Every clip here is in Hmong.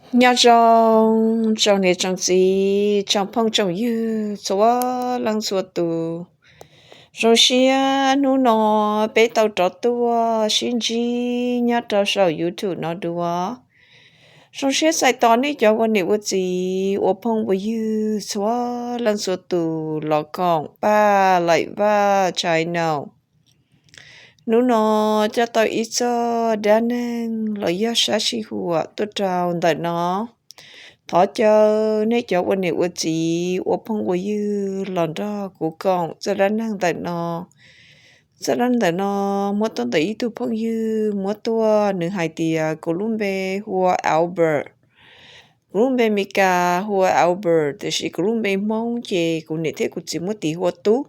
Nyob zoo tsoom niam tsoom txiv, tsoom phooj tsoom ywg txhua leej txhua tus. Zoo siab hnub no peb tau rov tuaj sib ntsib nyob rau saum YouTube no dua. Zoo siab txais tos nej cov ua niam ua txiv ua phooj ua ywg txhua leej txhua tus los koom Paj Laim Vaj channel. Hnub no coj tau ib txoj dab neeg los yog sab sij huam tuaj rau ntawm no. Thov caw nej cov ua niam ua txiv ua phooj ua ywg los nrog kuv koom txoj dab neeg ntawm no. Txoj dab neeg ntawm no muab tuaj ntawm ib tug phooj ywg muab tuaj, nws hais tias kuv lub npe hu ua Albert. Kuv lub npe Meskas hu ua Albert, tiam sis kuv lub npe Hmoob ces kuv niam thiab kuv txiv muab tis hu ua Tub.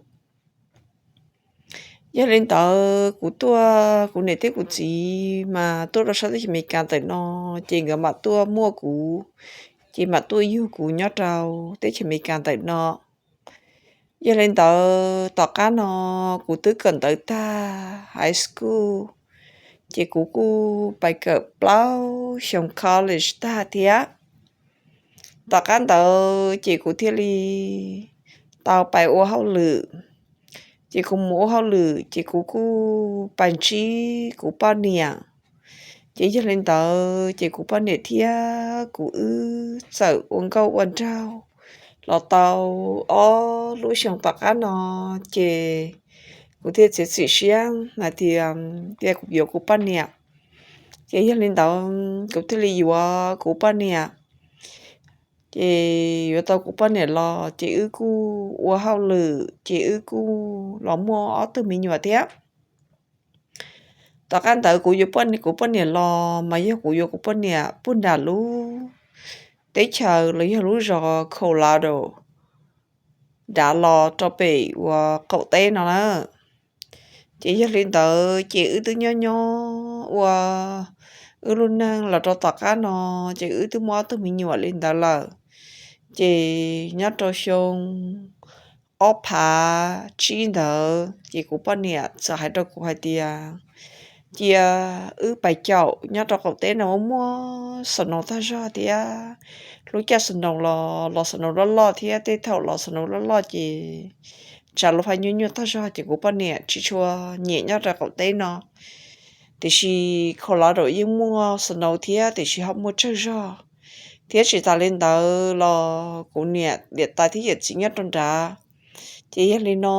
Yog li ntawd kuv tuaj, kuv niam thiab kuv txiv mas tuaj rau sab teb chaws Amelikas ntawm no, ces nkawd mam tuaj muaj kuv, ces mam tuaj yug kuv nyob rau teb chaws Amelikas ntawm no. Yog li ntawd tom qab no kuv twb kawm ntawv tag high school, ces kuv kuj pais kawm plaub xyoo college tag thiab. Tom qab ntawd ces kuv thiaj li tau pais ua hauj lwm. Ces kuv mus ua hauj lwm ces kuv kuj pais ntsib kuv poj niam. Ces yog li ntawd ces kuv poj niam thiab kuv wb txawm ua nkauj ua nraug los tau ob lub xyoo tom qab no, ces kuv thiaj txiav txim siab hais tias, tias kuv yuav kuv poj niam. Ces yog li ntawd kuv thiaj li yuav kuv poj niam. Ces yuav tau kuv poj niam los ces wb kuj ua hauj lwm ces wb kuj los muaj ob tug me nyuam thiab. Tom qab ntawd kuv yuav kuv poj niam los mas yog kuv yuav kuv poj niam puag nram lub teb chaws los yog lub zos Colorado nrad los rau pem uas qaum teb no na. Ces yog li ntawd ces wb twb nyob nyob ua wb lub neej los rau tom qab no, ces wb twb muaj ob tug me nyuam li ntawd lawm. Ces nyob rau xyoo ob phav tsib ntawd ces kuv poj niam txawm hais rau kuv hais tias, cia wb pais caum nyob rau qaum teb no muaj snow tag zog thiab. Lub caij snow los los snow loj loj thiab, tej thaum los snow loj loj ces tsam lub fab nyuaj nyuaj tag zog ces kuv poj niam tsis tshua nyiam nyob rau qaum teb no. Tiam sis Colorado yeej muaj snow thiab, tiam sis ho muaj tsawg zog. Thiab tsis tas li ntawd los kuv niam niam tais thiab yawm txiv nyob rau nrad, ces yog li no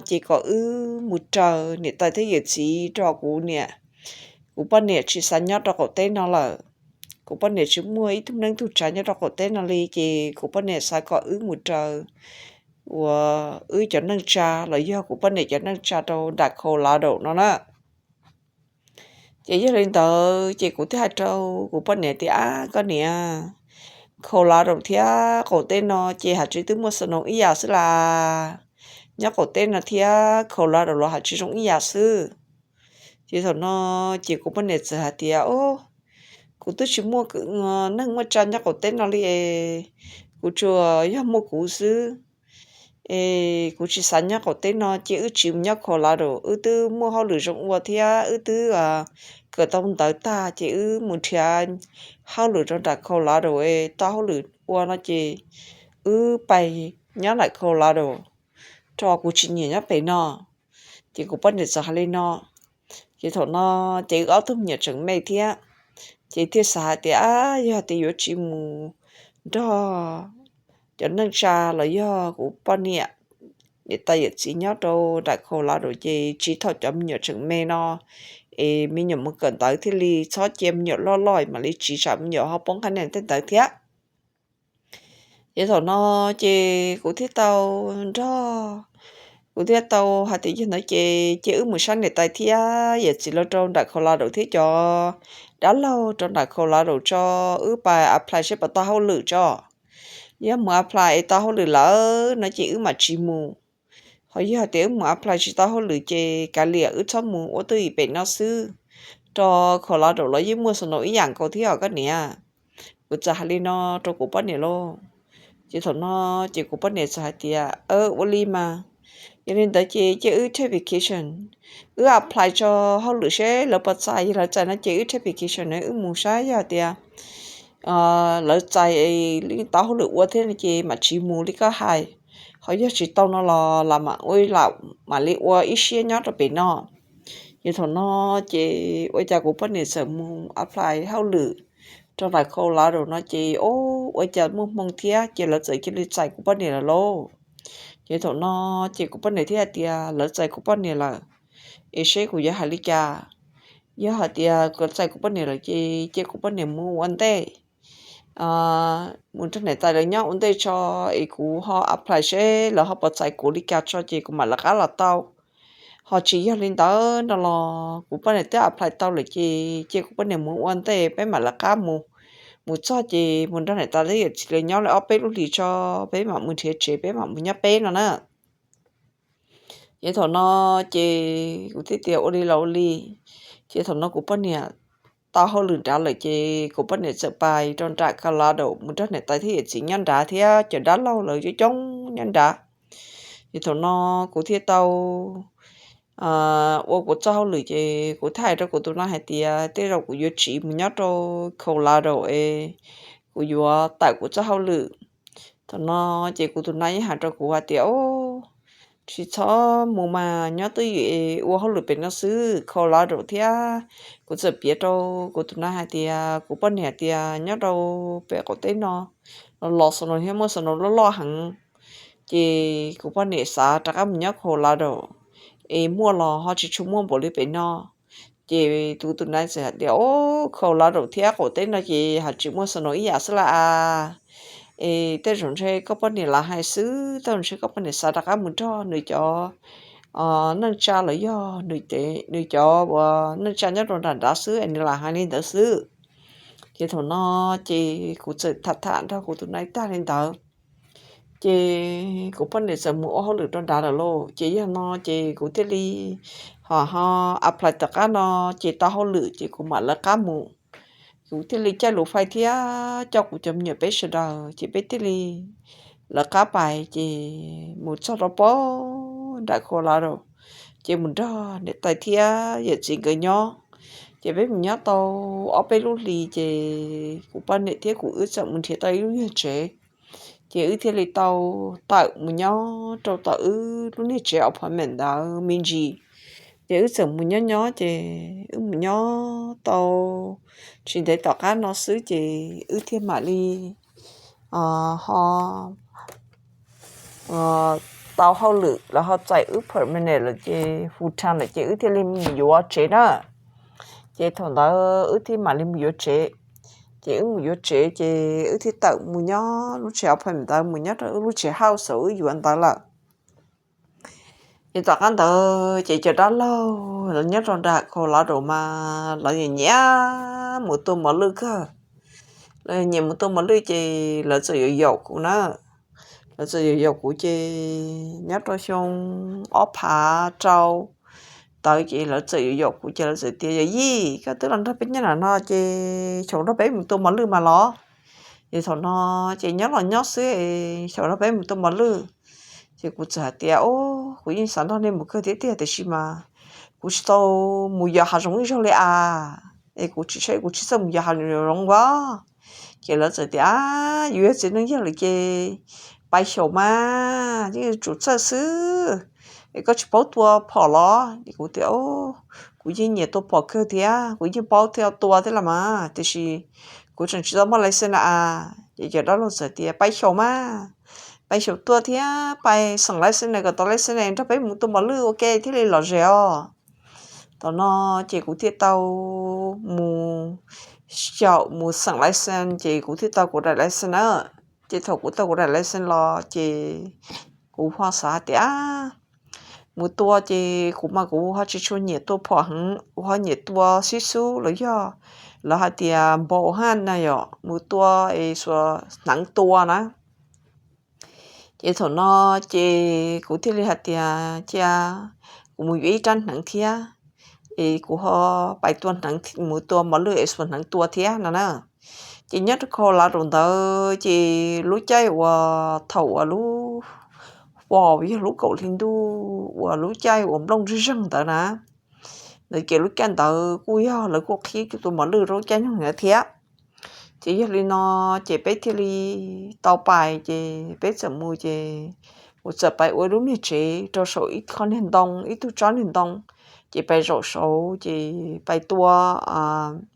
ces kom wb mus raws niam tais thiab yawm txiv rau kuv niam. Kuv poj niam tsis xav nyob rau qaum teb no lawm. Kuv poj niam tsis muaj ib tug neej tug tsav nyob rau qaum teb no li, ces kuv poj niam xav kom wb mus raws uas wb cov neej tsa los yog kuv poj niam cov neej tsa rau nram Colorado no na. Ces yog li ntawd ces kuv thiaj hais rau kuv poj niam tias, ab koj niam, Colorado thiab qaum teb no ces haj tseem twb muaj snow ib yam xwb las. Nyob qaum teb no thiab Colorado los haj tseem zoo ib yam xwb. Ces thaum no ces kuv poj niam txawm hais tias, o, kuv twb tsis muaj neeg muaj tsa nyob qaum teb no li es, kuv tsuas yog muaj kuv xwb. Es kuv tsis xav nyob qaum teb no ces wb tsis mus nyob Colorado, wb twb muaj hauj lwm zoo ua thiab wb twb kawm tau ntawv tag ces wb mus nrhiav hauj lwm rau nram Colorado es tau hauj lwm ua no ces wb pais nyob nram Colorado rau kuv tsis nyiam nyob pem no. Ces kuv poj niam txawm hais li no. Ces thaum no ces wb ob tug me nyuam tseem me thiab, ces thiaj xav hais tias, ab, yog tias yuav tsis mus nrog cov neej tsa los yog kuv poj niam niam tais yawm txiv nyob rau nram Colorado ces tsiv thaum cov me nyuam tseem me no es me nyuam mus kawm ntawv thiaj li txhob cia me nyuam loj loj mam li tsiv tsam me nyuam ho poob qab nia tej ntawd thiab. Ces thaum no ces kuv thiaj tau nrog, kuv thiaj tau hais tias yog ntawd ces cia wb mus saib niam tais thiab yawm txiv los rau nram Colorado thiab cov dab laug rau nram Colorado tso, wb pais apply seb puas tau hauj lwm tso. Yog mus apply es tau hauj lwm lawm no ces wb mam tsis mus. Ho yog tias wb mus apply tsis tau hauj lwm ces kav liam wb txhob mus, ua twj ywm pem no xwb, rau Colorado los yeej muaj snow ib yam nkaus thiab os koj niam. Kuv txawm hais li no rau kuv poj niam lauj. Ces thaum no ces kuv poj niam txawm hais tias, ua li mas, yog li ntawd ces cia wb take vacation, wb apply tso hauj lwm seb lawv puas txais, yog lawv txais no ces wb take vacation na, wb mus saib yog tias lawv txais, yeej tau hauj lwm ua thiab no ces mam tsis mus li koj hais, ho yog tsis tau no los lam mam ua, lam mam li ua ib siab nyob rau pem no. Ces thaum no ces ua cas kuv poj niam txawm mus apply hauj lwm rau ntawm Colorado no ces, o, ua cas muaj hmoo thiab ces lawv txawm cia li txais kuv poj niam lawm lauj. Ces thaum no ces kuv poj niam thiaj hais tias lawv txais kuv poj niam lawm, es seb kuv yuav hais li cas. Yog hais tias lawv txais kuv poj niam lawm ces cia kuv poj niam mus ua ntej, mus nrog niam tais lawv nyob ua ntej tso, es kuv ho apply seb lawv ho puas txais kuv li cas tso ces kuv mam lawv qab los tau. Ho tsis yog li ntawd no los kuv poj niam twb apply tau lawm ces cia kuv poj niam mus ua ntej, peb mam lawv qab mus. Mus txog ces mus nrog niam tais thiab yawm txiv lawv nyob li ob peb lub hlis tso, peb mam mus nrhiav tsev, peb mam mus nyob peb no na. Ces thaum no ces kuv thiaj tias ua li los ua li. Ces thaum no kuv poj niam tau hauj lwm nrad lawm ces kuv poj niam txawm pais rau nram Colorado mus nrog niam tais thiab yawm txiv nyob nrad thiab cov dab laug lawv coob coob nyob nrad. Ces thaum no kuv thiaj tau ua kuv txoj hauj lwm ces kuv thiaj hais rau kuv tus nai hais tias tej zaum kuv yuav tsiv mus nyob rau Colorado es kuv yuav tawm kuv txoj hauj lwm. Thaum no ces kuv tus nai yeej hais rau kuv hais tias, o, tsis txhob mus mas, nyob twj ywm es ua hauj lwm pem no xwb, Colorado thiab. Kuv txawm piav rau kuv tus nai hais tias kuv poj niam tias nyob rau pem qaum teb no los los snow thiab muaj snow loj loj heev, ces kuv poj niam xav rov qab mus nyob Colorado es muaj los ho tsis tshua muaj npaum li pem no. Ces kuv tus nai txawm hais tias, o, Colorado thiab qaum teb no ces ho tsis muaj snow ib yam xwb lauj a. Es tej zaum ntshe koj poj niam lam hais xwb, tej zaum ntshe koj poj niam xav rov qab mus nrog nws cov neej tsa los yog nws cov uas neej tsa nyob rau nram nrad xwb es nws lam hais li ntawd xwb. Ces thaum no ces kuv txawm tham tham nrog kuv tus nai tag li ntawd, ces kuv poj niam txawm mus ua hauj lwm rau nrad lawm lauj. Ces yog no ces kuv thiaj li ho ho apply tom qab no, ces tau hauj lwm ces kuv mam lawv qab mus. Kuv thiaj li caij lus fais thiab coj kuv cov me nyuam peb sawv daws ces peb thiaj li lawv qab pais ces mus txog rau pem nram Colorado, ces mus nrog niam tais thiab yawm txiv nkawd nyob. Ces peb mus nyob tau ob peb lub hlis ces kuv poj niam thiab kuv wb txawm mus nrhiav tau ib lub nyuag tsev, ces wb thiaj li tau tawm mus nyob rau tom wb lub niag tsev apartment ntawd me ntsis. Ces wb txawm mus nyob nyob ces wb mus nyob tau tsis ntev tom qab no xwb ces wb thiaj mam li ho tau hauj lwm los ho txais wb permanent lawm ces full time lawm ces wb thiaj li mus yuav tsev na. Ces thaum ntawd wb thiaj mam li mus yuav tsev. Ces wb mus yuav tsev ces wb thiaj tawm mus nyob lub tsev apartment ntawd, mus nyob rau wb lub tsev house uas wb yuav ntawd lawm. Ces tom qab ntawd ces cov dab laug los nyob rau nram Colorado mas lawv nyiam nyiam mus tua mos lwj kawg. Lawv nyiam mus tua mos lwj ces lawv txawm yuav yaum kuv na. Lawv txawm yuav yaum kuv ces nyob rau xyoo ob phav rau ntawd ces lawv txawm yuav yaum kuv ces lawv txawm tias, Yawm yij, koj twb los nrog peb nyob nram no ces xyaum nrog peb mus tua mos lwj mas los. Ces thaum no ces nyob los nyob xwb, xyaum nrog peb mus tua mos lwj. Ces kuv txawm hais tias, O, kuv yeej xav nrog nej mus kawg thiab tiag tiam sis mas kuv tsis tau mus yos hav zoov ib zaug li as, es kuv tsis saib, kuv tsis txawj mus yos hav zoov as. Ces lawv txawm tias, Yus yog txiv neej yawg lawm ces pais xyaum mas yeej yuav tsum txawj xwb, es koj tsis paub tua phom los? Es kuv tias, Kuv yeej nyiam tua phom kawg thiab, kuv yeej paub thiab tua thiab los mas, tiam sis kuv tseem tsis tau muaj license na. Ces cov dab laug txawm tias, Pais xyaum mas, pais xyaum tuaj thiab pais xeem license kom tau license nrog peb mus tua mos lwj ua ke thiaj li lom zem os. Thaum no ces kuv thiaj tau mus xyaum mus xeem license ces kuv thiaj tau kuv daim license na. Ces thaum kuv tau kuv daim license los ces kuv ho xav hais tias mus tua ces kuv mas kuv ho tsis tshua nyiam tua phom heev, kuv ho nyiam tua sib xub los yog lawv hais tias npau haj na yom, mus tua es xuas hneev tua na. Ces thaum no ces kuv thiaj li hais tias cia kuv mus yuav ib rab hneev thiab, es kuv ho pais tua hneev, mus tua mos lwj es xuas hneev tua thiab no na. Ces nyob rau Colorado ntawd ces lub caij uas thaum uas lub fall yog lub kaum hli ntuj uas lub caij uas nplooj zeeg zeeg ntawd na, ntawd ces lub caij ntawd kuj yog lawv kuj qhib tua mos lwj rau lub caij nyoog ntawd thiab. Ces yog li no ces peb thiaj li tau pais, ces peb txawm mus ces kuv txawm pais ua ib lub niag tsev rau saum ib qho niag ntoo, ib tug tsob niag ntoo, ces pais zaum saud ces pais tua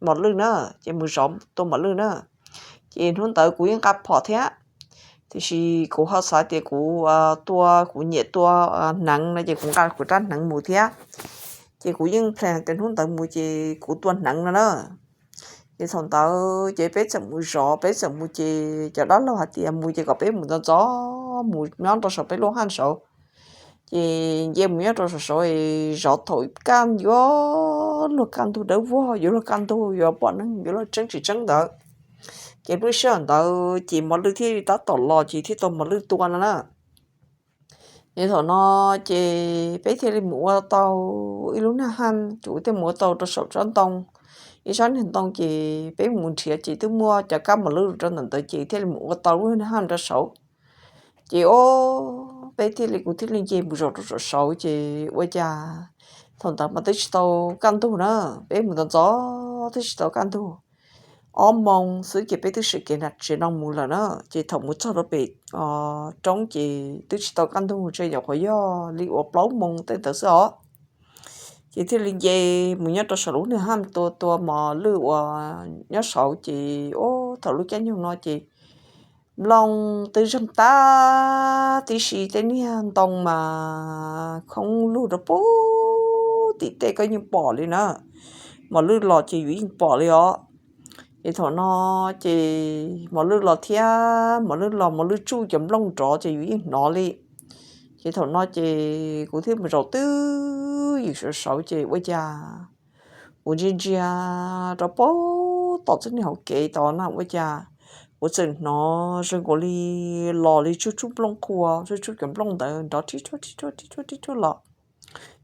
mos lwj na, ces mus zov tua mos lwj na. Ces hnub ntawd kuv yeej nqa phom thiab, tiam sis kuv ho xav tias kuv tua, kuv nyiam tua hneev no ces kuv nqa kuv rab hneev mus thiab. Ces kuv yeej plan tias hnub ntawd mus ces kuv tua hneev no na. Ces thaum ntawd ces peb txawm mus zov, peb txawm mus ces cov dab laug hais tias mus ces kom peb mus ntxov ntxov mus nyob rau saum peb lub haj saud. Ces nce mus nyob rau saum saud es zov thaum kaj yuav luag kaj ntug dawb vog, yuav luag kaj ntug yuav pom neeg yuav luag tseeb tsis tseeb ntawd. Ces lub sij hawm ntawd ces mos lwj thiaj tab tom los ces thiaj tau mos lwj tua no na. Ces thaum no ces peb thiaj li mus ua tau ib lub niag haj, ces kuv thiaj mus ua tau rau saum tsob ntoo, ib tsob niag ntoo ces peb mus nrhiav ces twb muaj cov kab mos lwj rau ntawm ntawd ces thiaj li mus ua tau lub niag haj rau saud. Ces o, peb thiaj li, kuv thiaj li nce mus zaum rau saum saud ces ua cas thaum ntawd mas twb tsis tau kaj ntug na, peb mus ntxov ntxov twb tsis tau kaj ntug, ob moos xwb ces peb twb sawv kev nram tsev no mus lawm na. Ces thaum mus txog rau pem roob ces twb tsis tau kaj ntug, ntshe nyuam qhuav yog li uas plaub moos tej ntawd xwb os. Ces thiaj li nce mus nyob rau saum lub niag haj tua tua mos lwj uas nyob saud ces o, thaum lub caij nyoog no ces nplooj twb zeeg tag tib si, tej niag ntoo mas khoob lug rau pem tim tej koj yeej pom li na. Mos lwj los ces yus yeej pom li os. Ces thaum no ces mos lwj los thiab, mos lwj los mos lwj tsuj cov nplooj nrov ces yus yeej hnov li. Ces thaum no ces kuv thiaj mus zaum twj ywm saud saud ces ua cas kuv ntsia ntsia rau pem tom txoj niag hauv kev tod na ua cas kuv txawm hnov zoo nkaus li los li tsuj tsuj nplooj qhuav, tsuj tsuj cov nplooj ntawd nrov rhib rhuaj rhib rhuaj rhib rhuaj rhib rhuaj los.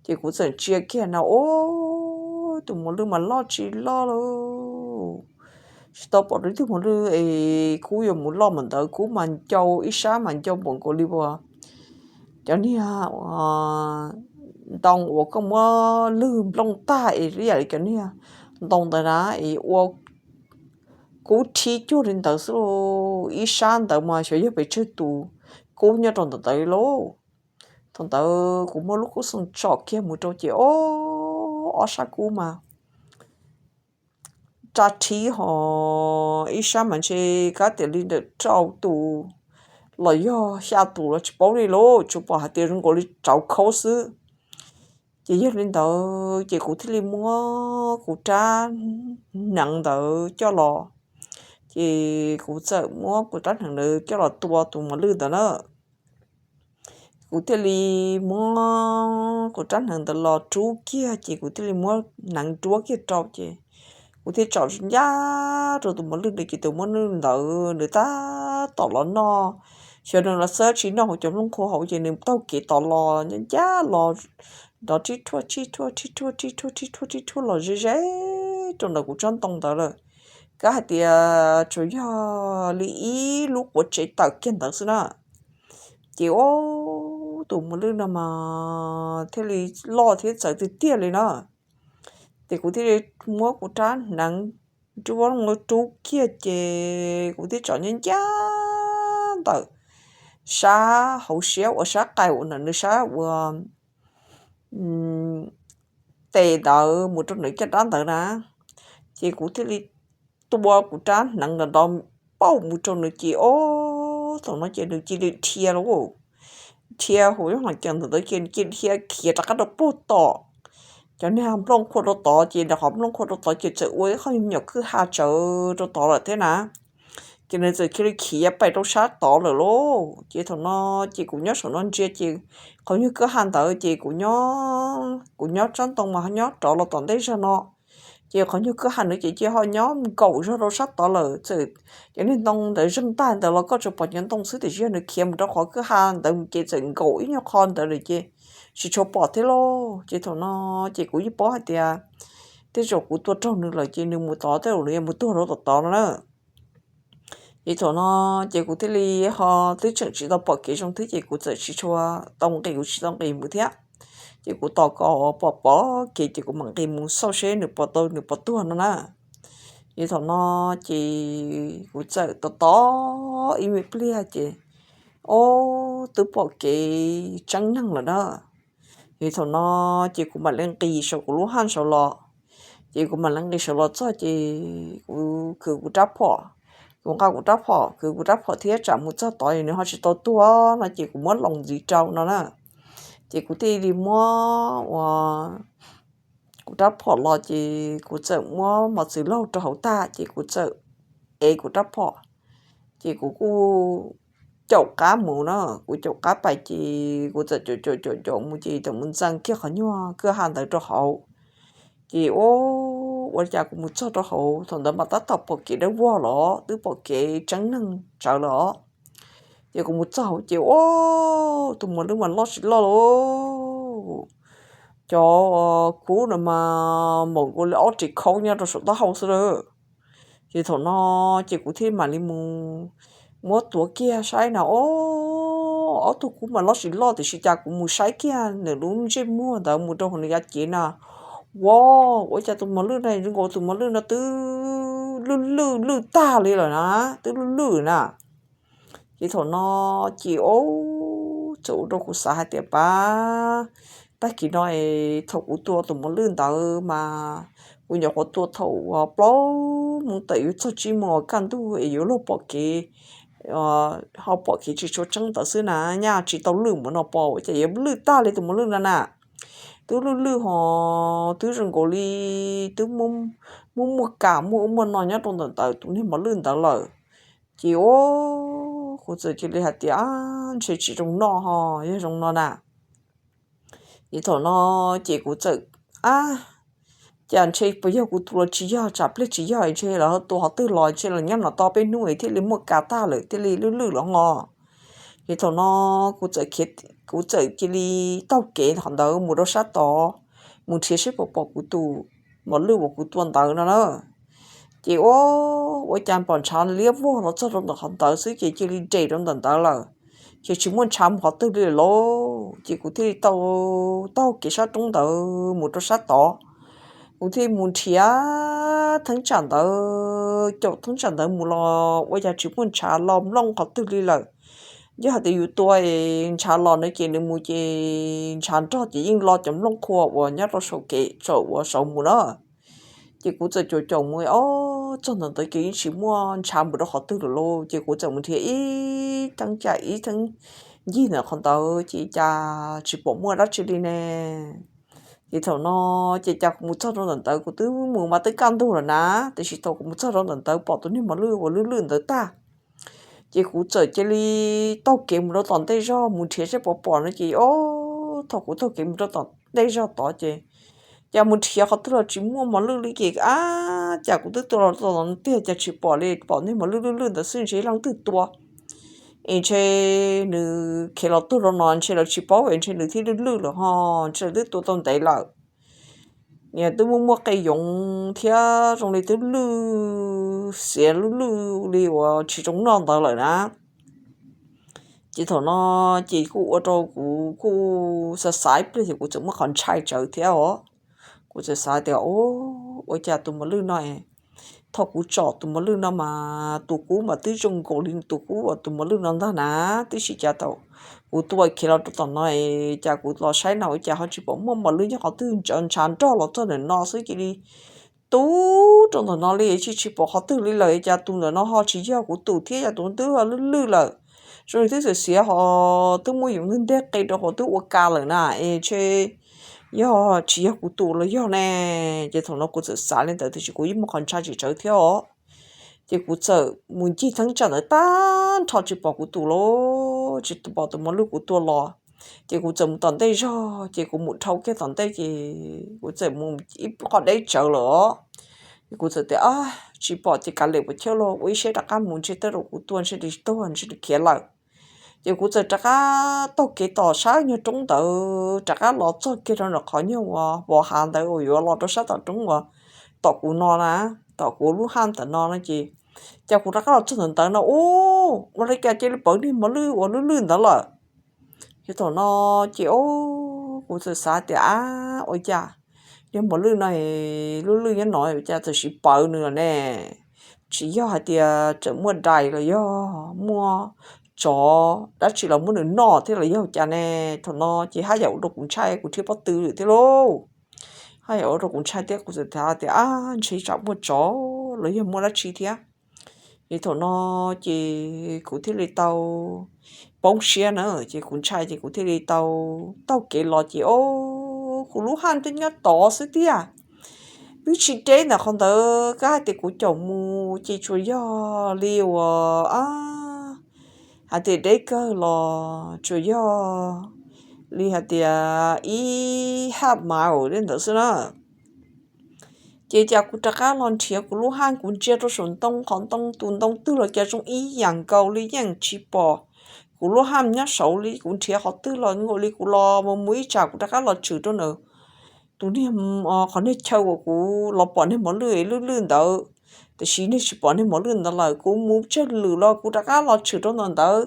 Ces kuv txawm ntsia kiag na, o, tus mos lwj mas loj tsis loj lauj, tsis tau pom dua ib tug mos lwj es kub yuav mus loj npaum ntawd, kub mas ncau ib sab mas ncau npaum nkaus li uas cov niag ntoo uas koj muab lwg nplooj tag es ib yam li cov niag ntoo ntawd na es ua kub rhib cuag li ntawd xwb lauj. Ib sab ntawd mas xyov yog pes tsawg tus kub nyob rau ntawm ntawd lauj. Thaum ntawd kuv muab lub kub xoo tsom kiag mus rau ces o, ob sab kub mas rab rhib ho, ib sab mas ntshe kab tias li ntawm rau tus los yog xya tus los tsis paub li lauj, tsuas pom hais tias zoo nkaus li rauv khaub xwb. Ces yog li ntawd ces kuv thiaj li muab kuv rab hneev ntawd coj los, ces kuv txawm muab kuv rab hneev ntawd coj los tua tus mos lwj ntawd na. Kuv thiaj li muab kuv rab hneev ntawd los rub kiag ces kuv thiaj li muab hneev ruab kiag rau ces kuv thiaj tsom ncaj rau tus mos lwj ntawd ces tus mos lwj ntawd nws tab tom los noj, xyov nws los xab tsis noj hauv cov nplooj qhuav hauv ces nws taug kev tod los ncaj ncaj los nrov rhib rhuaj rhib rhuaj rhib rhuaj rhib rhuaj rhib rhuaj rhib rhuaj los ze ze rau ntawm kuv tsob ntoo ntawd lawm. Kab hais tias tsuas yog li ib lub quav tsev tawm kiag ntawd xwb na. Ces o, tus mos lwj no mas thiaj li loj thiab txawv tiag tiag li na. Ces kuv thiaj li muab kuv rab hneev rub rub kiag ces kuv thiaj tsom ncaj ncaj ntawm sab hauv siab uas sab qais uas ntawm nws sab uas tes ntawd mus rau nws caj dab ntawd na. Ces kuv thiaj li tua kuv rab hneev ntawd nrov pauj mus rau nws ces o, thaum no ces nws cia li dhia lauj. Dhia hauv lub hla cawv ntawd ces nws cia li dhia khiav rov qab rau puag tom cov niag nplooj qhuav rau tod ces nram qhov nplooj qhuav rau tod ces txawm ua ib qho me nyuam kwj ha tsawv rau tod lawm thiab na. Ces nws txawm cia li khiav pais rau sab tod lawm lauj. Ces thaum no ces kuv nyob saum no ntsia ces qhov nyuag kwj ha ntawd ces kuv nyob tsob ntoo mas ho nyob rov los tom ntej zog no. Ces qhov nyuag kwj ha ntawd ces cia ho nyob nkaum zog rau sab tod lawm. Txawm cov niag ntoo ntawd zeeg tag ntawd los koj tsuas pom cov ntoo xwb tiam sis yog nws khiav mus rau qhov kwj ha ntawd ces txawm nkaum ib nyuag qho ntawd lawm ces tsis tshua pom thiab lauj. Ces thaum no ces kuv yeej paub hais tias tej zaum kuv tua raug nws lawm ces nws mus tod tej zaum nws yuav mus tuag rau tom tod no na. Ces thaum no ces kuv thiaj li ho twb tseem tsis tau pom kev zoo thiab ces kuv txawm tsis tshua tau nqis, kuv tsis tau nqis mus thiab. Ces kuv tos kom pom pom kev ces kuv mam nqis mus xauj seb nws puas tau, nws puas tuag no na. Ces thaum no ces kuv txawm tos tos ib me pliag ces, ob, twb pom kev tseeb neeg lawm na. Ces thaum no ces kuv mam li nqis saum kuv lub haj saud los. Ces kuv mam li nqis saud los txog ces kuv kwv kuv rab phom, kuv nqa kuv rab phom, kwv kuv rab phom thiab tsam mus txog tod nws ho tsis tau tuag no ces kuv muab loos ntxiv rau no na. Ces kuv thiaj li muab ua kuv rab phom los ces kuv txawm muab mos txwv laug rau hauv tag ces kuv txawm ev kuv rab phom, ces kuv kuj caum qab mus na. Kuv caum qab pais ces kuv txawm caum caum caum caum mus ces txawm mus ntxees kiag qhov nyuag kwj ha ntawd rau hauv. Ces ua, ua cas kuv mus txog rau hauv thaum ntawd mas tab tom pom kev dawb vog los twb pom kev tseeb neeg tsawv lawm os. Ces kuv mus txog hauv ces ua, tus mos lwj mas loj tsis loj li, cov kub no mas npaum nkaus li ob ris khaub nyob rau saum taub hau xwb lawm. Ces thaum no ces kuv thiaj mam li mus muab tuav kiag saib na, ob, ob tug kub mas loj tsis loj tiam sis cas kuv mus saib kiag nws lub ntsej muag ntawd mus rau hauv nws yav cev na, ua, ua cas tus mos lwj no zoo nkaus tus mos lwj no twb lwj lwj lwj tag li lawm na, twb lwj lwj na. Ces thaum no ces ua, txawm ua rau kuv xav hais tias pab, tag kis no es thaum kuv tua tus mos lwj ntawd mas kuv nyuam qhuav tua thaum uas plaub moos tawm yuav txog tsib moos uas kaj ntug es yuav luag pom kev, ho pom kev tsis tshua tseeb ntawd xwb na, nyaj tsis tau lwj npaum no pom ua cas yuav lwj tag li tus mos lwj no na. Twb lwj lwj ho twb zoo nkaus li twb muaj muaj kas muaj ub muaj no nyob rau ntawm ntawd tus niag mos lwj ntawd lawm. Ces ua, kuv txawm cia li hais tias ntshe tsis zoo noj ho yog zoo no na. Ces thaum no ces kuv txawm, ab, cas ntshe puas yog kuv tus los tsis yog, tsam pliag tsis yog ntshe lawv tua qhov twg los ntshe los nyob no tau peb hnub thiaj li muaj kas tag lawm thiaj li lwj lwj los ho. Ces thaum no kuv txawm, kuv txawm cia li taug kev qhov ntawd mus rau sab tod, mus nrhiav saib puas pom kuv tus mos lwj uas kuv tua ntawd no na. Ces ua, ua cas pom ntshav liab vog los txog rau ntawm qhov ntawd xwb ces cia li nres rau ntawm ntawd lawm, ces tsis muaj ntshav mus qhov twg li lawm lauj. Ces kuv thiaj li tau taug kev sab roob ntawd mus rau sab tod. Kuv thiaj mus nrhiav theeb tsam ntawd, caum theeb tsam ntawd mus los ua cas tsis muaj ntshav los nplooj qhov twg li lawm. Yog hais tias yus tua ntshav los no ces nws mus ces ntshav nrog ces yeej lo cov nplooj qhuav uas nyob rau saum kev saum uas saud mus na. Ces kuv txawm caum caum mus ob txog ntawm ntawd ces yeej tsis muaj ntshav mus rau qhov twg lawm lauj. Ces kuv txawm mus nrhiav ib theeb tsam ib theeb ncig ntawm qhov ntawd ces cas tsis pom muaj dab tsi li ne. Ces thaum no ces cas kuv mus txog rau ntawm ntawd kuv twb mus mas twb kaj ntug lawm na, tiam sis thaum kuv mus txog rau ntawm ntawd pom tus niag mos lwj uas lwj lwj ntawd tag, ces kuv txawm cia li taug kev mus rau tom ntej zog mus nrhiav saib puas pom no ces ob, thaum kuv taug kev mus rau tom ntej zog tod ces cas mus nrhiav qhov twg los tsis muaj mos lwj li ces ab, cas kuv twb tua los tom no tiag cas tsis pom li, pom niag mos lwj lwj lwj ntawd xwb ntshe leej twg tua es ntshe nws khiav los tuag rau no ntshe lawv tsis paub es ntshe nws thiaj lwj lwj lawm ho, ntshe lawv twb tua tau ntev lawm. Nws twb muaj muaj qe yoov thiab zoo li twb lwj xiav lwj lwj li uas tsis zoo noj ntawd lawm na. Ces thaum no ces kuj ua rau kuv kuj xav xav ib pliag ces kuv txawm muaj qhov ntshai tsawv thiab os. Kuv txawm xav tias, ua cas tus mos lwj no, thaum kuv tsom tus mos lwj no mas tus kub mas twb zoo nkaus li tus kub uas tus mos lwj no ntag na, tiam sis cas thaum kuv tua khiav los rau tom no es cas kuv los saib no ua cas ho tsis pom muaj mos lwj nyob qhov twg, ntshav nrog los txog ntawm no xwb cia li tu rau ntawm no li, tsis tsis pom qhov twg li lawm, cas tus ntawm no ho tsis yog kuv tus thiab, cas tus twb lwj lwj lawm, zoo li twb xiav xiav ho twb muaj yoov nteg qe rau hauv twb ua ka lawm na es ntshe yog tsis yog kuv tus los yog ne. Ces thaum no kuv txawm xav li ntawd tiam sis kuv yeej muaj qhov ntshai tsis tsawg thiab os. Ces kuv txawm mus ncig theeb tsam ntawd tag nrho tsis pom kuv tus los tsis pom tus mos lwj kuv tua los. Ces kuv txawm mus tom ntej zog ces kuv mus dhau kiag tom ntej ces kuv txawm mus ib qho deb tsawv lawm os. Kuv txawm tias, tsis pom ces kav liam puas chawj los ua ib siab rov qab mus ntshe tej zaum kuv tua ntshe nws tuag ntshe nws khiav lawm. Ces kuv txawm rov qab taug kev tom sab nyuag roob ntawd rov qab los txog kiag rau nram qhov nyuag uas vos hav ntawd uas yuav los rau sab tom roob uas tom kuv no na, tom kuv lub haj ntawm no no ces, cas kuv rov qab los txog ntawm ntawd no ua, ua li cas cia li pom niag mos lwj uas lwj lwj ntawd lawm. Ces thaum no ces kuv txawm xav tias, ab, ua cas yog mos lwj no, lub lwj nyob no cas txawm siv pawv nws los ne. Tsis yog hais tias tseem muaj dais los yog muaj tsov dab tsi los muab nws noj thiab los yog cas ne. Thaum no ces haj yam ua rau kuv ntshai kuv thiab pob tw lawm thiab lauj. Haj yam ua rau kuv ntshai thiab kuv txawm tias, ab, ntshe tsam muaj tsov los yog muaj dab tsi thiab. Ces thaum no ces kuv thiaj li tau poob siab na, ces kuv ntshai ces kuv thiaj li tau taug kev los ces o, kuv lub haj twb nyob tod xwb tiag. Twb tsis deb ntawm qhov ntawd, kab hais tias kuv caum mus ces tsuas yog li uas hais tias deb kawg los tsuas yog li hais tias ib haj mas li ntawd xwb na. Ces cas kuv rov qab los nrhiav kuv lub haj, kuv ntsia rau saum ntoo, qhov ntoo, tus ntoo twg los cas zoo ib yam nkaus li, yeej tsis pom kuv lub haj nyob saud li. Kuv nrhiav qhov twg los nkaus li, kuv los mus mus ib tsam kuv rov qab los tshwm rau ntawm tus niag, qhov niag chaw uas kuv los pom niag mos lwj lwj lwj ntawd, tiam sis niag tsis pom niag mos lwj ntawd lawm. Kuv mus tsawg lwm los kuv rov qab los tshwm rau ntawm ntawd,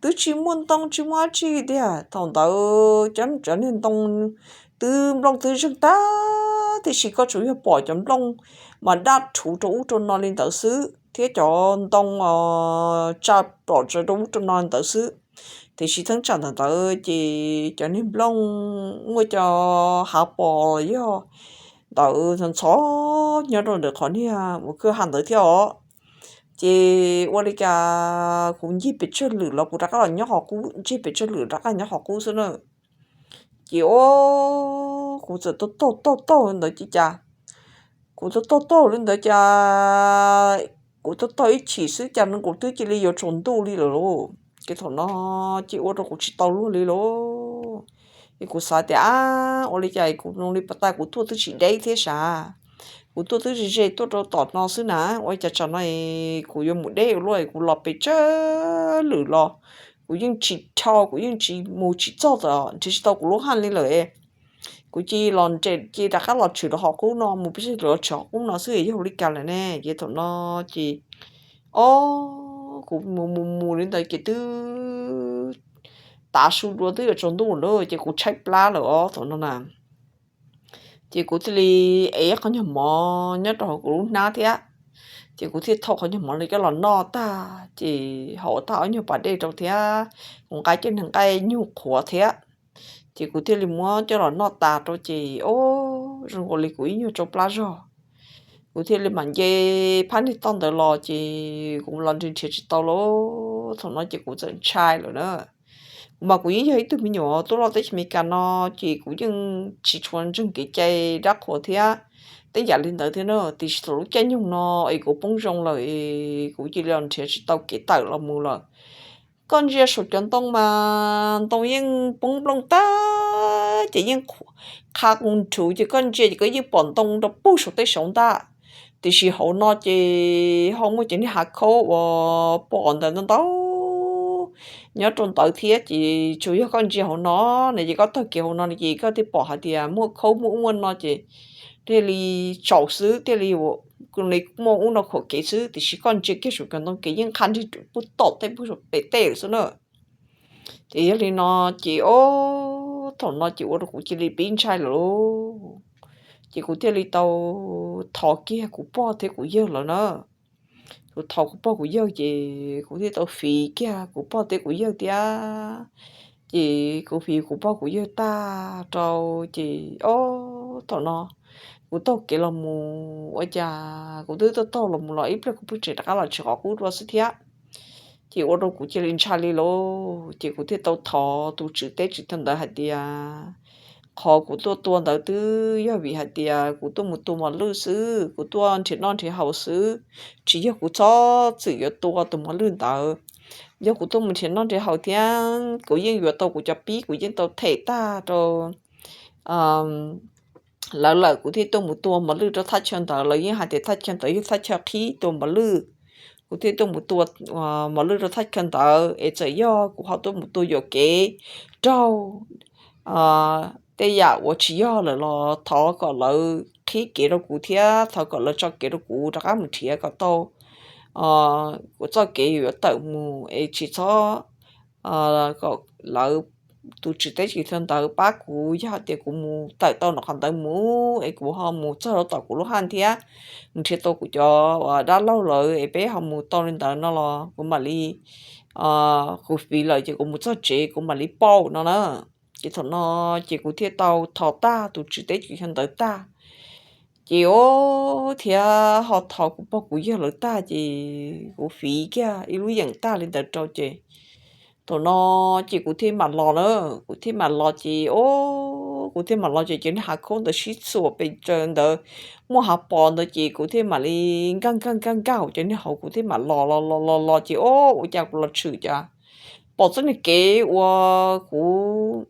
twb tsis muaj ntoo tsis muaj dab tsi tiag. Thaum ntawd cov, cov niag ntoo twb, nplooj twb zeeg tag, tiam sis koj tsuas yog pom cov nplooj mas daj rhuv rau ub rau no li ntawd xwb, thiab cov ntoo tsa pom tsaws rau ub rau no li ntawd xwb. Tiam sis thaj tsam ntawm ntawd ces cov niag nplooj muaj cov hav pos los yog ntawd ntxhov ntxhov nyob rau ntawm qhov niag uas kwj ha ntawd thiab os. Ces ua li cas kuv ncig pes tsawg lwm los kuv rov qab los nyob qhov qub, ncig pes tsawg lwm rov qab nyob qhov qub xwb na. Ces o, kuv txawm taug taug taug li ntawd ces cas, kuv taug taug taug li ntawd cas, kuv taug taug ib chim xwb cas nws kuj twb cia li yuav tsaus ntuj li lawm lauj. Ces thaum no ces ua rau kuv tsis tau luag li lauj. Es kuv xav tias, ab, ua li cas kuv zoo li pas tas kuv tuaj twb tsis deb thiab sav, kuv tuaj twb ze ze tuaj rau tom no xwb na, ua cas tsam no kuv yuav mus deb ua luaj. Kuv los pes tsawg lwm los kuv yeej tsis dhau, kuv yeej tsis mus tsis txog, nrhiav tsis tau kuv lub haj li lawm. Kuv cia li los nres, cia li rov qab los tshwm rau qhov qub no, mus pes tsawg lwm los tshwm qhov qub no xwb, yog ua li cas lawm ne. Ces thaum no ces o, kuv mus mus mus li ntawd ces twb tav su dua twb yuav tsaus ntuj lawm ces kuv tshaib plab lawm os thaum no na. Ces kuv thiaj li ev ib qho nyuag mov nyob rau hauv kuv lub hnab thiab. Ces kuv thiaj thau qhov nyuag mov no coj los noj tag ces haus tag ob nyuag pas dej rau thiab, kuv nqa cov niag nqaij nyuj qhuav thiab. Ces kuv thiaj li muab coj los noj tas rau ces o, zoo nkaus li kuv ib nyuag tsau plab zog. Kuv thiaj li mam nce phab niag toj ntawd los ces kuv los nrhiav nrhiav tsis tau lauj. Thaum no ces kuv txawm ntshai lawm na. Kuv mas kuv yeej yog ib tug me nyuam tuaj loj teb chaws Amelikas no ces kuv yeej tsis tshua ntseeg kev cai dab qhuas thiab tej yam li ntawd thiab na. Tiam sis thaum lub caij nyoog no es kuv poob zoo lawm es kuv cia li los nrhiav tsis tau kev tawm los mus lawm. Koj ntsia saum cov ntoo mas ntoo yeej poob nplooj tag ces yeej qha qus nrhuv ces koj ntsia ces koj yeej pom ntoo rau puag saum tej saud ntag. Tiam sis hauv no ces ho muaj cov niag hav khaub uas pom ntawd ntau ntau nyob rau ntawd thiab ces tsuas yog koj ntsia hauv no na ces koj taug kev hauv no ces koj thiaj pom hais tias muaj khaub muaj ub muaj no ces thiaj li tsaus xwb, thiaj li muaj ub no khuam kev xwb. Tiam sis koj ntsia kiag saum cov ntoo kev yeej qha nrig puag tom tej puag saum pem tej lawm xwb na. Ces yog li no ces o, thaum no ces ua rau kuv cia li pib ntshai lawm lauj. Ces kuv thiaj li tau thov kiag kuv pog thiab kuv yawg lawm na. Kuv thov kuv pog kuv yawg ces kuv thiaj tau fiv kiag kuv pog thiab kuv yawg thiab. Ces kuv fiv kuv pog kuv yawg tag rau ces o, thaum no kuv taug kev los mus ua cas kuv twb taug taug los mus los ib pliag kuv pheej tseem rov qab los tshwm qhov qub dua xwb thiab. Ces ua rau kuv cia li ntshai li lauj. Ces kuv thiaj tau thov tus tswv teb tswv chaw ntawd hais tias qhov kuv tuaj tua ntawd twb yog vim hais tias kuv tuaj mus tua mos lwj xwb, kuv tuaj nrhiav noj nrhiav haus xwb, tsis yog kuv txhob txwm yuav tua tus mos lwj ntawd. Yog kuv tuaj mus nrhiav noj nrhiav haus thiab kuv yeej yuav tau kuv cov pib, kuv yeej tau them tag rau lawv lawm, kuv thiaj tuaj mus tua mos lwj rau thaj chaw ntawd. Lawv yeej hais tias thaj chaw ntawd yog thaj chaw qhib tua mos lwj. Kuv thiaj tuaj mus tua mos lwj rau thaj chaw ntawd es txawm yog kuv ho tuaj mus tua yuam kev raug tej yam uas tsis yog lawm los thov kom lawv qhib kev rau kuv thiab thov kom lawv tso kev rau kuv rov qab mus nrhiav kom tau, kuv txoj kev yuav tawm mus es tsis txhob kom lawv tus tswv teb tswv chaw ntawd pab kuv, yog hais tias kuv mus tawm tau nram qhov ntawd mus es kuv ho mus txog rau tom kuv lub haj thiab mus nrhiav tau kuv cov dab laug lawm es peb ho mus tau li ntawd no los kuv mam li, kuv fiv lawm ces kuv mus txog tsev kuv mam li pauj no na. Ces thaum no ces kuv thiaj tau thov tag tus tswv teb tswv chaw ntawd tag, ces o thiab ho thov kuv pog kuv yawg lawv tag ces kuv fiv kiag ib lub yeem tag li ntawd rau ces thaum no ces kuv thiaj mam los na. Kuv thiaj mam los ces o kuv thiaj mam los ces cov niag hav khaub ntawd sib txhuam pes tsawg ntawd, muaj hav pos ntawd ces kuv thiaj mam li nkag nkag nkag nkag hauv cov niag hauv, kuv thiaj mam los los los los los ces o ua cas kuv los tshwm cas pom txoj niag kev uas kuv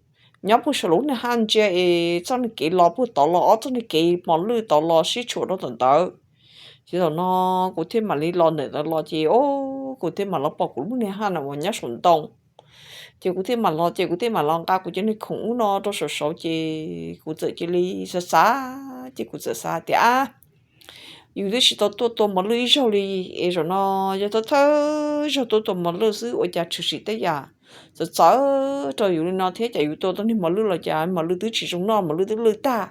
nyob puag saum lub niag haj ntsia es txoj niag kev los puag tod los ob txoj niag kev mos lwj tod los sib tshuam rau tom ntawd. Ces thaum no kuv thiaj mam li los ntawm ntawd los ces o kuv thiaj mam los pom kuv lub niag haj na uas nyob saum ntoo. Ces kuv thiaj mam los ces kuv thiaj mam los nqa kuv cov niag khoom ub no rau saum saud ces kuv txawm cia li xav xav ces kuv txawm xav tias a yus twb tsis tau tuaj tua mos lwj ib zaug li es zaum no yog thawj thawj zaug tuaj tua mos lwj xwb ua cas tshwm sim tej yam txawv txawv rau yus li no thiab cas yus tua tau niag mos lwj los cas mos lwj twb tsis zoo noj, mos lwj twb lwj tag.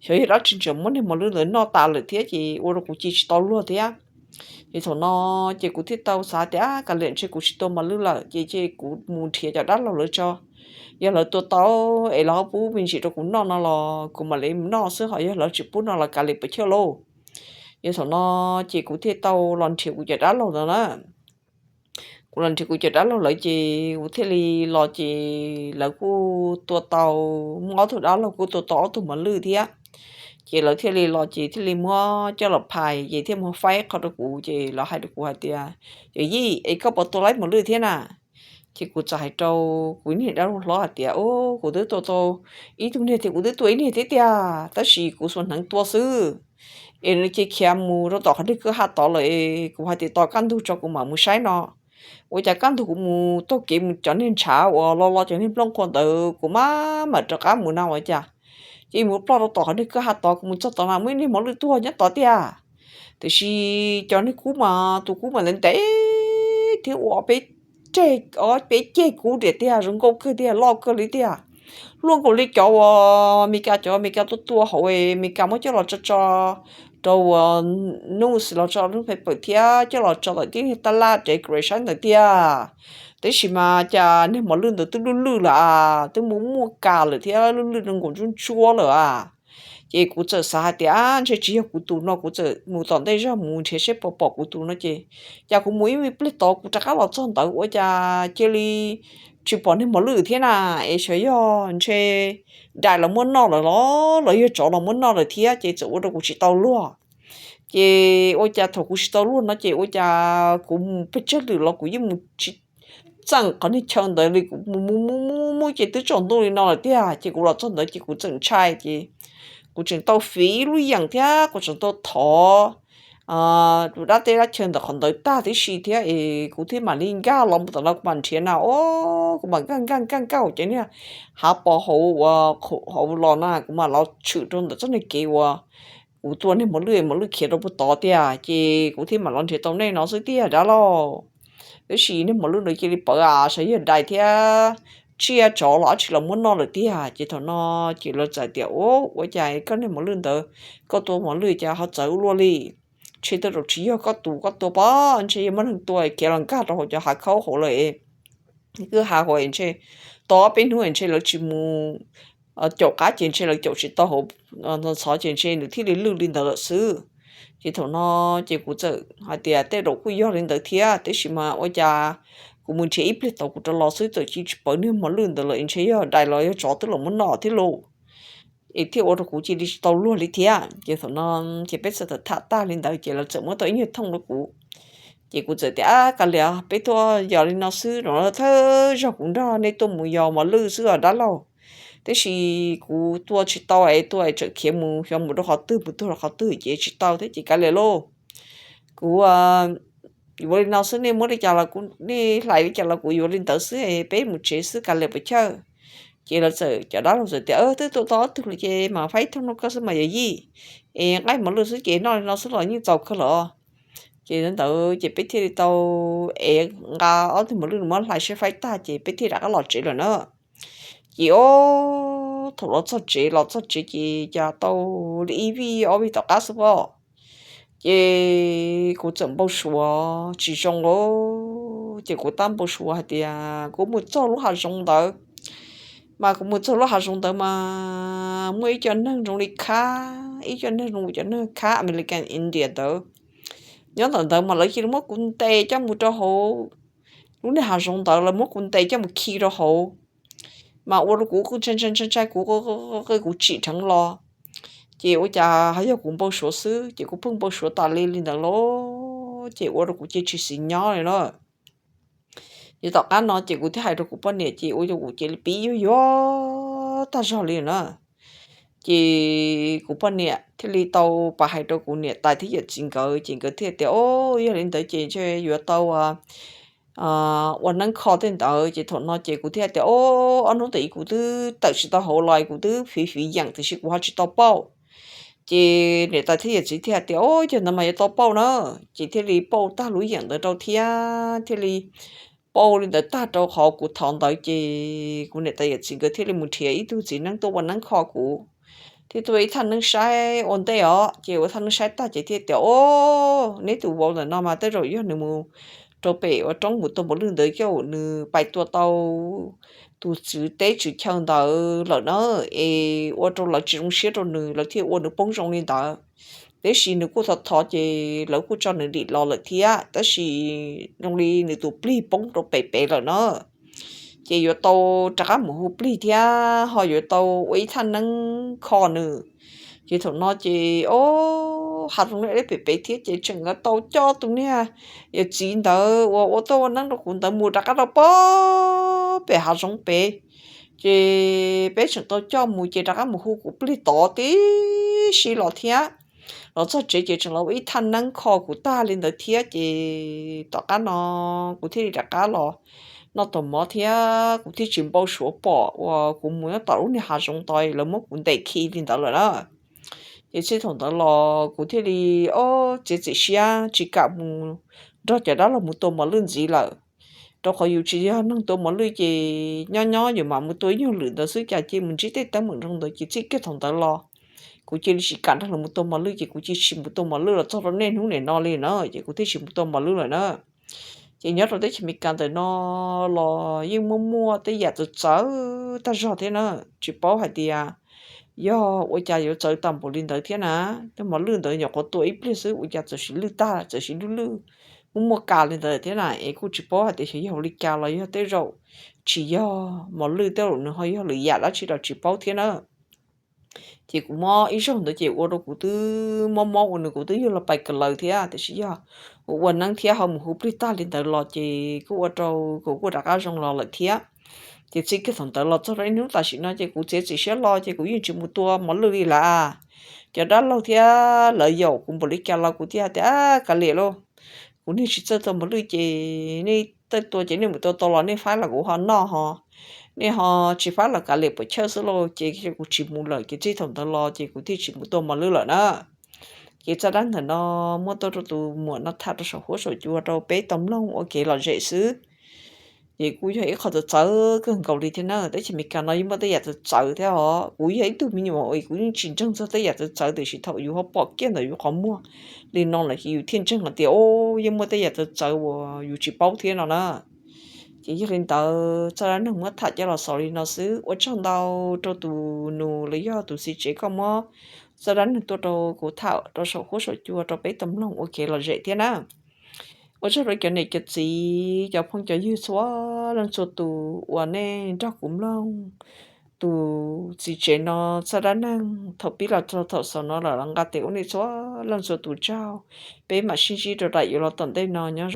Xyov yog dab tsi ntshai muab niag mos lwj ntawd noj tas lawm thiab ces ua rau kuv cia tsis tau luag thiab. Ces thaum no ces kuv thiaj tau xav tias kav liam ntshe kuv tsis tua mos lwj lawm ces ces kuv mus nrhiav cov dab laug lawv tso. Yog lawv tua tau es lawv ho pub me ntsis rau kuv noj no los kuv mam li mus noj xwb, ho yog lawv tsis pub no los kav liam puas chawj lauj. Ces thaum no ces kuv thiaj tau los nrhiav kuv cov dab laug no na. Kuv los nrhiav kuv cov dab laug lawv ces kuv thiaj li los ces lawv kuj tua tau, muaj ob tug dab laug kuj tua tau ob tug mos lwj thiab. Ces lawv thiaj li los ces thiaj li muab coj los phais ces thiaj muab faib qho rau kuv ces lawv hais rau kuv hais tias, Yawm yij, es koj puas tua laib mos lwj thiab na? Ces kuv txawm hais rau kuv niag dab laug hlob hais tias, Kuv twb tua tau ib tug niag thiab, kuv twb tua ib niag thiab tiag, tab sis kuv xuas hneev tua xwb. Es nws cia khiav mus rau tom qhov niag kwj ha tod lawm es kuv hais tias tos kaj ntug tso kuv mam mus saib no. Ua cas kaj ntug kuv mus taug kev mus cov niag ntshav uas lo lo cov niag nplooj qhuav ntawd kuv mam mam rov qab mus na ua cas cia mus ploj rau tom qhov niag kwj ha tod, kuv mus txog tod na muaj ib niag mos lwj tuag nyob tod tiag. Tiam sis cov niag kub mas tus kub mas ntev ntev thiab ua ob peb ceg kub tiag tiag, zoo nkauj kawg tiag, loj kawg li tiag. Luaj nkaus li cov uas Amelikas, cov Amelikas tuaj tua hauv Amelikas muab coj los tso tso rau uas news los tso lub paper thiab coj los tso tom tib niag tab laj decoration ntawd tiag. Tab sis mas cas niag mos lwj ntawd twb lwj lwj lawm, twb muaj muaj kas lawm thiab lwj lwj zoo nkaus ntsuab ntsuab lawm a. Ces kuv txawm xav hais tias ntshe tsis yog kuv tus no, kuv txawm mus tom ntej zog mus nrhiav seb puas pom kuv tus no ces cas kuv mus ib me pliag tod kuv rov qab los txog ntawd ua cas cia li tsis pom niag mos lwj thiab na. Es xyov yog ntshe dais los muab noj lawm los los yog tsov los muab noj lawm thiab ces txawm ua rau kuv tsis tau luag. Ces ua cas thaum kuv tsis tau luag no ces ua cas kuv mus pes tsawg lwm los kuv yeej mus tsis txeem qhov niag chaw ntawd li, kuv mus mus mus mus mus ces twb tsaus ntuj li no lawm tiag. Ces kuv los txog ntawd ces kuv txawm ntshai ces kuv tseem tau fiv ib lub yeem thiab kuv tseem tau thov tus dab teb dab chaw ntawm qhov ntawd tag tib si thiab es kuv thiaj mam li nkag los mus tom no kuv mam nrhiav na. O, kuv mam nkag nkag nkag nkag hauv cov niag hav pos hauv uas hauv los na kuv mam los tshwm rau ntawm txoj niag kev uas kuv tua niag mos lwj, mos lwj khiav rau puag tod tiag ces kuv thiaj mam los nrhiav tau nej no xwb tiag dab laug. Tab sis niag mos lwj ntawd cia li pawv a, xyov yog dais thiab tsiaj tsov los dab tsi los muab noj lawm tiag. Ces thaum no ces lawv txawm tias, Ua cas koj niag mos lwj ntawd, koj tua mos lwj cas ho txawv ua luaj li? Ntshe tej zaum tsis yog koj tus koj tua pob, ntshe yog muaj neeg tua khiav los nkag rau hauv cov hav khaub hauv lawm. Kwj ha hauv ntshe tau ob peb hnub ntshe lawv tsis mus caum qab ces ntshe lawv caum tsis tau hauv ntxhov ces ntshe nws thiaj li lwj li ntawd lawm xwb. Ces thaum no ces kuv txawm hais tias tej zaum kuj yog li ntawd thiab, tab sis mas ua cas kuv mus nrhiav ib pliag tod kuv rov los xwb txawm cia tsis pawv niag mos lwj ntawd lawm, ntshe yog dais los yog tsov twb los muab noj thiab lauj. Es thiaj ua rau kuv cia li tsis tau luag li thiab. Ces thaum no ces peb txawm tham tham tag li ntawd ces lawv txawm muab tau ib nyuag thooj rau kuv. Ces kuv txawm tias, Kav liam, peb tuaj yos li no xwb, no thawj zaug kuv nrog nej tuaj mus yos mos lwj xwb os dab laug. Tab sis kuv tua tsis tau es tua es tseem khiav mus xyov mus rau qhov twg mus tuag rau qhov twg ces tsis tau thiab ces kav liam lauj. Kuv yuav li no xwb, nej muab li cas los kuv, nej hlais li cas los kuv yuav li ntawd xwb, peb mus tsev xwb kav liam puas chawj. Ces lawv txawm, cov dab laug txawm tias, Twb tua tau ob tug lawm ces mam faib thooj rau koj xwb mas yawm yij. Es nqaij mos lwj xwb ces noj li no xwb los yeej txaus kawg lawm. Ces ntawd ces peb thiaj li tau es nqa ob tug mos lwj muab hlais seb faib tag ces peb thiaj rov qab los tsev lawm na. Ces ob, thaum los txog tsev, los txog tsev ces cas tau li ib vij ob vij tom qab xwb pob. Ces kuv txawm npau suav tsis zoo os, ces kuv tab npau suav hais tias kuv mus txog lub hav zoov ntawd, mas kuv mus txog lub hav zoov ntawd mas muaj ib co neeg zoo li khab, ib co neeg zoo li cov neeg khab American Indian ntawd nyob ntawm ntawd, mas lawv cia li muab kuv ntes coj mus rau hauv lub niag hav zoov ntawd, lawv muab kuv ntes coj mus khi rau hauv, mas ua rau kuv kuj ntshai ntshai ntshai, kuv qw kuv tsim dheev los, ces ua cas ho yog kuv npau suav xwb, ces kuv pheej npau suav tas li li ntawd los, ces ua rau kuv cia tsis xis nyob li na. Ces tom qab no ces kuv thiaj hais rau kuv poj niam, ces ua rau kuv cia li pib yuag yuag tag zog li na. Ces kuv poj niam thiaj li tau pab hais rau kuv niam tais thiab yawm txiv nkawd, ces nkawd thiaj tias, o, yog li ntawd ces ntshe yuav tau ua neeb kho tej ntawd. Ces thaum no ces kuv thiaj tias, o, ob hnub ntawd kuv twb tawm tsis tau hauv los kuv twb fiv fiv yeem tiam sis kuv ho tsis tau pauj. Ces niam tais thiab yawm txiv thiaj tias, o, yog ntawd mas yuav tau pauj na. Ces thiaj li pauj tag lub yeem ntawd rau thiab thiaj li pauj li ntawd tag rau qhov kuv thov ntawd, ces kuv niam tais yawm txiv nkawd thiaj li mus nrhiav ib tug txiv neeb tuaj ua neeb kho kuv, thiab tuaj ib thaj neeb saib ua ntej os. Ces ua thaj neeb saib tag ces thiaj tias, o, neb tus vauv ntawm no mas tej zaum yog nws mus rau pem ua roob mus tua mos lwj ntawd coj nws pais tua tau tus tswv teb tswv chaw ntawd lawm na, es ua rau lawv tsis zoo siab rau nws, lawv thiaj ua nws poob zoo li ntawd. Tab sis nws kuj thov thov ces lawv kuj tso nws dim los lawm thiab, tab sis zoo li nws tus plig poob rau pem pem lawm na. Ces yuav tau rov qab mus hu plig thiab ho yuav tau ua ib thaj neeb kho nws. Ces thaum no ces, o, hav zoov li pem pem thiab, ces tseem yuav tau coj tus niag yawm txiv ntawd uas ua tuaj ua neeb rau kuv ntawd mus rov qab rau pem hav zoov pem. Ces peb tseem tau coj mus ces rov qab mus hu kuv plig tod tib si los thiab. Los txog tsev ces tseem los ua ib thaj neeb kho kuv tag li ntawd thiab. Ces tom qab no kuv thiaj li rov qab los noj tau mov thiab kuv thiaj tsis npau suav pom uas kuv mus nyob tom lub niag hav zoov tod lawv muab kuv ntes khi li ntawd lawm na. Ces txij thaum ntawd los kuv thiaj li, o, txiav txim siab tsis kam mus nrog cov dab laug mus tua mos lwj ntxiv lawm, rau qhov yus tsis yog neeg tua mos lwj ces nyob nyob yus mam mus tua ib nyuag lwm ntawd xwb cas cia mus ntsib tej teeb meem zoo ntawd. Ces txij kiag thaum ntawd los kuv cia li tsis kam nrog lawv mus tua mos lwj, ces kuv cia li tsis mus tua mos lwj los txog rau niaj hnub nim no li na, ces kuv thiaj tsis mus tua mos lwj lawm na. Ces nyob rau teb chaws Amelikas ntawm no los yeej muaj muaj tej yam txawv txawv tag zog thiab na, tsis paub hais tias yog ua cas yuav txawv tau npaum li ntawd thiab na. Tej mos lwj ntawd nyuam qhuav tua ib pliag xwb ua cas txawm sim lwj tag, txawm sim lwj lwj muaj muaj kas li ntawd thiab na, es kuj tsis paub hais tias xyov yog ua li cas los yog tej zaum tsis yog mos lwj tej zaum nws ho yog lwm yam dab tsi los tsis paub thiab na. Ces kuv mob ib zaug ntawd ces ua rau kuv twb mob mob ua nws kuv twb yuav los pais kawm laws thiab, tiam sis yog ua ua neeb thiab ho mus hu plig tag li ntawd los ces kuj ua rau kuv kuj rov qab zoo los lawm thiab. Ces txij kiag thaum ntawd los txog rau ib hnub tam sim no ces kuv txiav txim siab los ces kuv yeej tsis mus tua mos lwj li lawm. Cov dab laug thiab lawv yaum kuv npaum li cas los kuv thiaj hais tias, kav liam lauj, kuv niag tsis txawj tua mos lwj ces nej txawj tua ces nej mus tua tau los nej faib los kuv ho noj ho, nej ho tsis faib los kav liam puam chawj xwb lauj. Ces kuv tsis mus lawm, ces txij thaum ntawd los ces kuv thiaj tsis mus tua mos lwj lawm na. Ces txoj dab ntawm no muab tuaj rau tus muam no tham rau saum huab saum cua rau peb tau mloog ua kev lom zem xwb. Ces kuj yog ib qho txawv txawv kawg nkaus li thiab na. Teb chaws Amelikas no yeej muaj tej yam txawv txawv thiab os. Kuv yog ib tug me nyuam es kuv yeej tsis ntseeg txog tej yam txawv txawv, tiam sis thaum yus ho pom kiag ntawm yus qhov muag li no lawm ces yus thiaj ntseeg hais tias, o, yeej muaj tej yam txawv txawv uas yus tsis paub thiab no na. Ces yog li ntawd txoj dab neeg muab tham coj los xaus li no xwb. Ua tsaug ntau rau tus nus los yog tus txiv tsev koj muab txoj dab neeg tuaj rau kuv tham rau saum huab saum cua rau peb tau mloog ua kev lom zem thiab na. Ua tsaug rau cov niam cov txiv cov phooj cov ywg txhua leej txhua tus uas nej nrog kuv mloog tus txiv tsev no txoj dab neeg thaum pib los txog thaum xaus no lawm los nqa tes ua nej txhua leej txhua tus tsaug. Peb mam sib ntsib rau daim yuav los tom ntej no nyob zoo.